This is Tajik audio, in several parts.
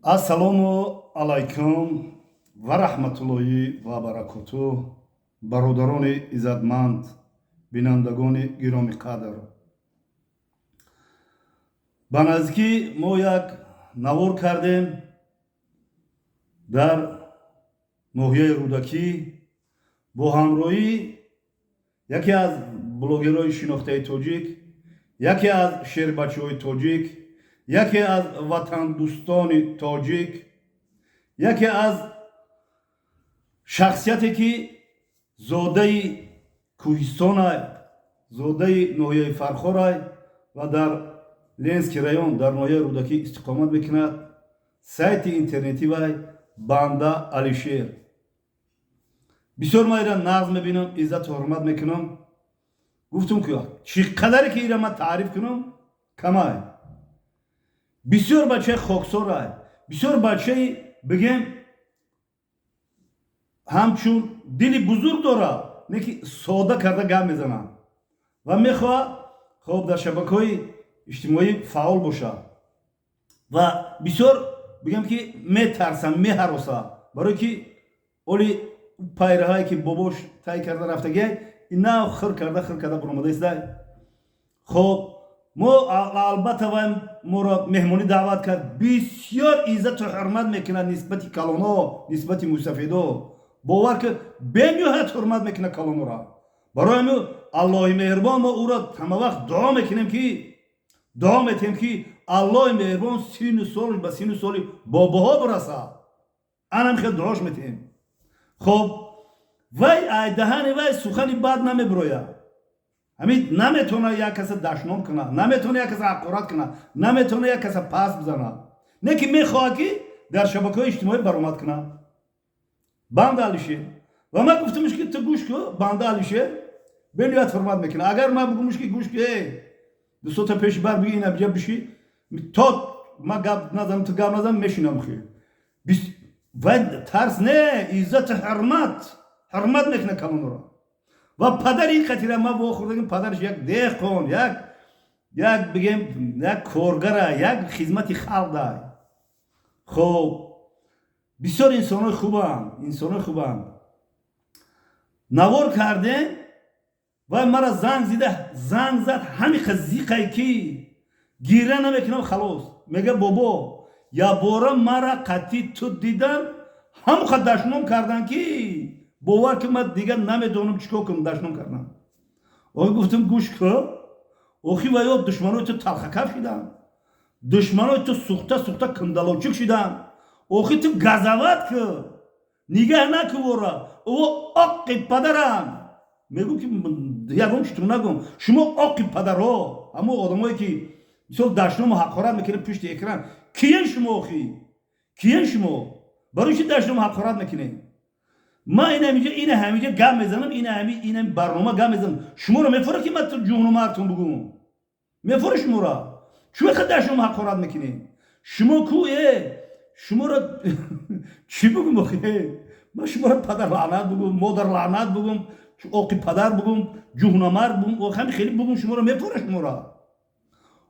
Ассалому алайкум ва раҳматуллоҳи ва баракоту, бародарони иззатманд, бинандагони гиромиқадр. Ба наздикӣ мо як навор кардем дар ноҳияи Рӯдакӣ бо ҳамроҳии яке аз блогерҳои шинохтаи тоҷик, яке аз шербачаҳои тоҷик, яке аз ватандӯстони тоҷик, яке аз шахсияте, ки зодаи кӯҳистонай, зодаи ноҳияи Фархорай ва дар Ленинский район, дар ноҳияи Рӯдакӣ истиқомат мекунад. Сайти интернетӣ вай Банда Алишер. Бисёр ман ира нағз мебинам, иззату ҳурмат мекунам. Гуфтум, ки чӣ қадаре ки ира ман таъриф кунам, камай. Бисёр бачаи хоксорай, бисёр бачаи, бигем, ҳамчун дили бузург дорад, не ки сода карда гап мезанад ва мехоҳад, хоб, дар шабакаҳои иҷтимоӣ фаъол бошад ва бисёр, бигем, ки метарсам, меҳароса, барое ки оли пайраҳае, ки бобош тай карда рафтагиай, ина хир карда, хир карда баромада истай. Хоб, мо албатта, вай моро меҳмонӣ даъват кард. Бисёр иззату ҳурмат мекунад нисбати калоно, нисбати мусафидо. Бовар ки, бениҳоят ҳурмат мекунад калонора. Барои ҳамин Аллоҳи меҳрубон, мо ӯро ҳамавақт дуо мекунем, ки дуо метиҳем, ки Аллоҳи меҳрубон сину солш ба сину соли бобоҳо бирасад. Анам хел дуош метиҳем. Хоб, вай ай даҳани вай сухани бад намебирояд. Ҳамин наметавона як каса дашном кунад, наметавона як каса ҳақорат кунад, наметавона як каса пас бизанад, не ки мехоҳад, ки дар шабакаҳои иҷтимоӣ баромад кунад Банда Алишер. Ва ман гуфтамш, ки ту гӯш ку, Банда Алишер бениҳоят ҳурмат мекунад. Агар ман бигӯмш, ки гӯш ку, дӯстота пеши бар биги, ина бия биши, то ман гап назанам, ту гап назанам, мешинам. Хи вай тарс не, иззату ҳурмат, ҳурмат мекунад калонро. Ва падари ин қатира ман вохӯрдагим, падараш як деҳқон, як, бигем, як коргара, як хизмати халқ дай. Хоб, бисёр инсонои хубанд, инсонои хубанд. Навор кардем, вай мара занг зида, занг зад, ҳамиқа зиқай, ки гира намекунам. Халос, мега: «Бобо, ябора мара қатъи ту дидам, ҳамқа дашном кардан, ки бовар ки, ман дигар намедонам чӣ кор кунам, дашном кардам». Охи гуфтам: «Гӯш ку, охи ва ё душманои ту талхакаф шиданд, душманои ту сӯхта сӯхта кандалочук шиданд. Охи ту газават ку, нигаҳ наку вора, о оқи падарам». Мегӯ, ки ягон читу нагум, шумо оқи падарҳо, ҳамон одамое, ки мисол дашному ҳақорат мекунед пушти экран, киен шумо? Охи киен шумо? Барои чи дашному ҳақорат мекунед? Ман ина ҳамиҷа, ина ҳамиҷа гап мезанам, ина ҳами, ина барнома гап мезанам. Шуморо мефора, ки ман ҷуҳнумартон бугум? Мефора шуморо? Чӯ ха дашному ҳақорат мекунед шумо? Ку шуморо чӣ бугум? Охи ман шуморо падар лаънат бугум, модар лаънат бугум, оқи падар бугум, ҷуҳнамард бугум, ҳами хеле бугум, шуморо мефора шуморо?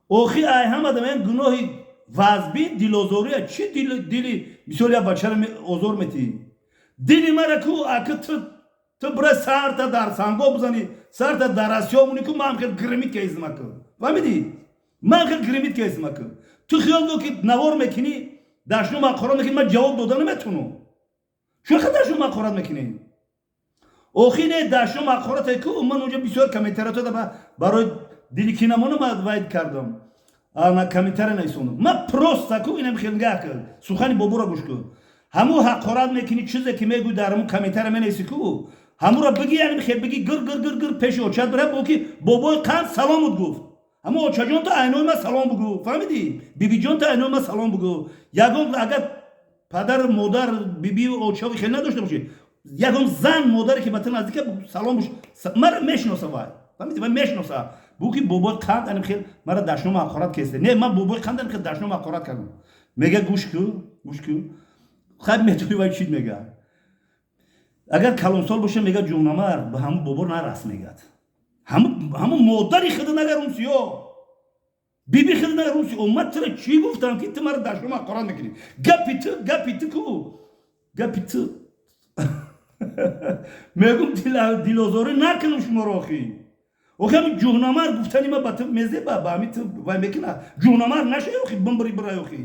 Охи ай ҳамада мен гуноҳи вазбин дилозория. Чӣ дили мисол як бачаро озор метиҳӣ? Дили мара ку, ака, ту бира сарта дар санго бизанӣ, сарта дар асиё мунӣ ку, ман хел гримит каизма ку, фаҳмидӣ? Ман хел гримит каизма ку. Ту хиёл ду, ки навор мекунӣ, дашном ҳақорат мекунӣ, ман ҷавоб дода наметунам. Чун ха дашном ҳақорат мекунӣ? Охи не, дашном ҳақорате ку. Ман унҷа бисёр комментариято барои дили кинамона ман вайд кардам, на комментария нависондам. Ман просто ку инам хел нигаҳ кар, сухани боборо гӯш кун. Ҳамун ҳақорат мекунӣ, чизе ки мегӯй, дар ҳамун комментария менависӣ ку, ҳамуро бигӣ, яъне хел бигӣ, гир гир гир гир пеши очат бира, бо ки бобои қанд саломут гуфт. Ҳамун очаҷон, ту айнои ман салом бугӯ, фаҳмидӣ? Бибиҷон, ту айнои ман салом бугӯ. Ягон агар падару модар, бибию очави хел надошта бошӣ, ягон зан, модаре, ки ба ту наздика, салом бош. Мара мешиноса вай, фаҳмидӣ? Вай мешиноса. Бу ки бобои қанд аним хел мара дашному ҳақорат кесте. Не, ман бобои қанд аним хел дашному ҳақорат кардам. Мега: «Гӯш ку, гӯш ку». Хай, метони вай чӣ мега? Агар калонсол боша, мега: «Ҷонамар, ба ҳамун бобо нарас», мегад. Ҳамун модари худа нагар, он сиё Биби хидна руси омад, тура чӣ гуфтам, ки ту мара дашнома ҳақорат мекунӣ? Гапи ту, гапи ту ку, гапи ту мегум, дилозорӣ накунам шуморо. Охи, охи, ҳами ҷуҳнамар гуфтани ма ба ту мезеба, ба ҳами ту вай мекуна. Ҷуҳнамар нашай, охи, бимбири бирай, охи.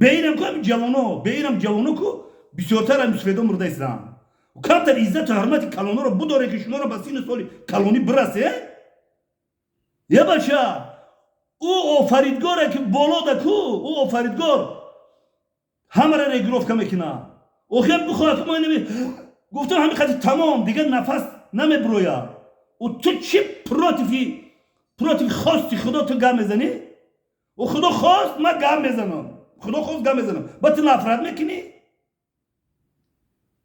Беинам ку, ҳами ҷавоно, беинам ҷавоно ку, бисёртар ҳами сфедо мурда истам. Камтар иззату ҳурмати калоноро будоре, ки шуморо ба синну соли калонӣ бирасе. Я бача, ӯ офаридгоре, ки боло да ку, ӯ офаридгор ҳамаро регулировка мекунад. Охиам бихоҳад, ки ма гуфтам, ҳами қади тамом, дигар нафас намебирояд. Ӯ ту чӣ против хости Худо ту гап мезанӣ? Ӯ Худо хост, ман гап мезанам, Худо хост, гап мезанам, ба ту нафрат мекунӣ?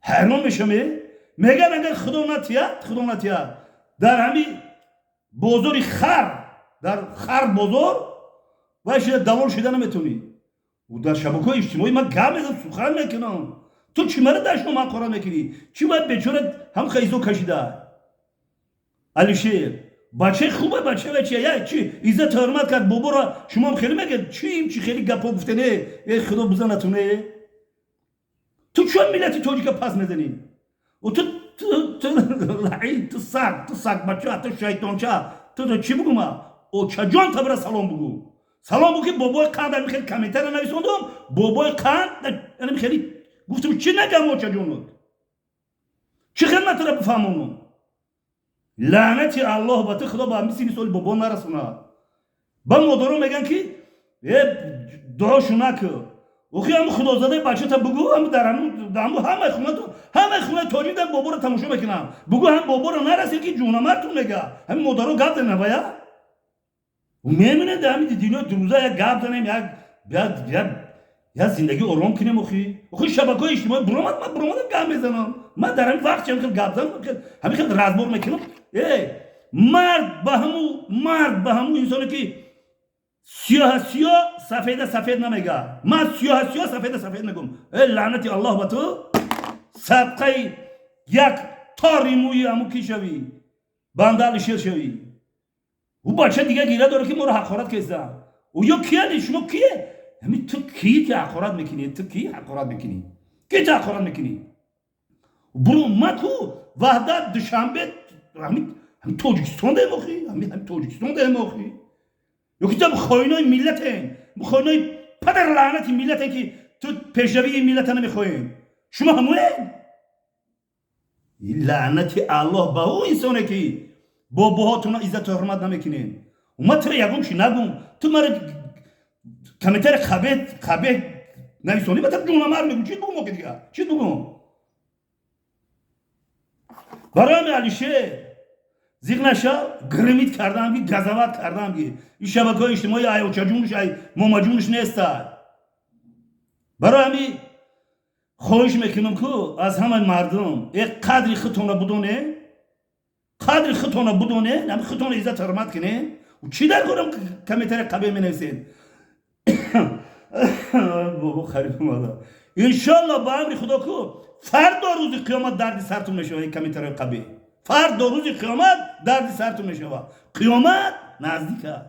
Ҳайрон мешам. Е, меган, агар Худо натиҳад, Худо натиҳад, дар ҳами бозори хар, дар хар бозор вай шида давол шида наметавонӣ. Дар шабакаҳои иҷтимоӣ ман гап мезанам, сухан мекунам. Ту чӣ мара дашном ҳақорат мекунӣ? Чӣ бояд бечора ҳам хайзо кашида? Алишер бачаи хубе, бача бача я чи иззат ҳурмат кард боборо. Шумоам хеле мегӯед, чи им чи хеле гапҳо гуфтане. Э, Худо бизанатуне. Ту чун миллати тоҷика пас мезанӣ? Ту, ту лаин, ту саг, ту сагбача, ту шайтонча, ту чӣ бугума? Очаҷон, табра салом бугу, салом бугу, ки бобои қанд ами хеле комментария нависондум. Бобои қанд ами хеле гуфтум, чӣ нагам? Очаҷонот, чӣ хидматро бифаҳмонум? Лаънати Аллоҳ ба ту, Худо ба ҳами сини соли бобо нарасонад. Ба модаро мегӯян, ки э, дуошу накӯ. Охи, ҳаму худозадаи бачата бугӯ, ҳаму дар ҳаму ҳамаи хонату, ҳамаи хонаи тоҷик дар боборо тамошо мекунам. Бугӯ, ҳам боборо нарасед, ки ҷунамартун мега. Ҳами модаро гап занем, вая мемонед дар ҳами дунёи дурӯза. Як гап занем, як зиндагӣ ором кунем. Охи, охи, шабакаҳои иҷтимоӣ буромад, ман буромадам, гап мезанам. Ман дар ҳами вақт ҳами хел гап занам, ҳами хел разбор мекунам. Э, мард ба ҳаму, мард ба ҳаму инсоне, ки сиёҳа сиёҳ, сафеда сафед намега. Ман сиёҳа сиёҳ, сафеда сафед мегӯм. Э, лаънати Аллоҳ ба ту, садқаи як тори мӯи ҳаму ки шавӣ, банда Алишер шавӣ. Ӯ бача дига гира дора, ки моро ҳақорат кеста. Ӯ ё кияли? Шумо кие? Ҳами ту кӣ, ки ҳақорат мекунӣ? Ту кӣ ҳақорат мекунӣ? Ки ту ҳақорат мекунӣ? Буро маку Ваҳдат, Душанбе, ҳами Тоҷикистон даем. Охи, ҳами Тоҷикистон даем. Охи, ё ки ту хоинои миллатен, хоинои падар лаънати миллатен, ки ту пешравии миллата намехоҳем. Шумо ҳамоен. Лаънати Аллоҳ ба ӯ инсоне, ки бобоҳотуна иззату ҳурмат намекунем. Ма тура ягон чи нагум, ту мара комментарий қабеҳ қабеҳ нависонӣ, ба ту ҷунамар мегум. Чӣ бугум, оки, дига чӣ бугум? Барои ҳами, Алишер, зиқ наша, гримит кардам, ки газават кардам, ки ин шабакаҳои иҷтимоӣ ай очаҷунш, ай момаҷунш неста. Барои ҳами хоҳиш мекунам, ку аз ҳамаи мардум, э, қадри худтонро будоне, қадри худтонро будоне, ҳами худтонро иззат ҳурмат кунед. Чӣ дар корам комментария қабеҳ менависед? Бобо хариб омада. Иншолло, ба амри Худо ку, фардо рӯзи қиёмат дарди сартон мешава. Ин комментарияи қабеҳ фардо рӯзи қиёмат дарди сартон мешава. Қиёмат наздик аст.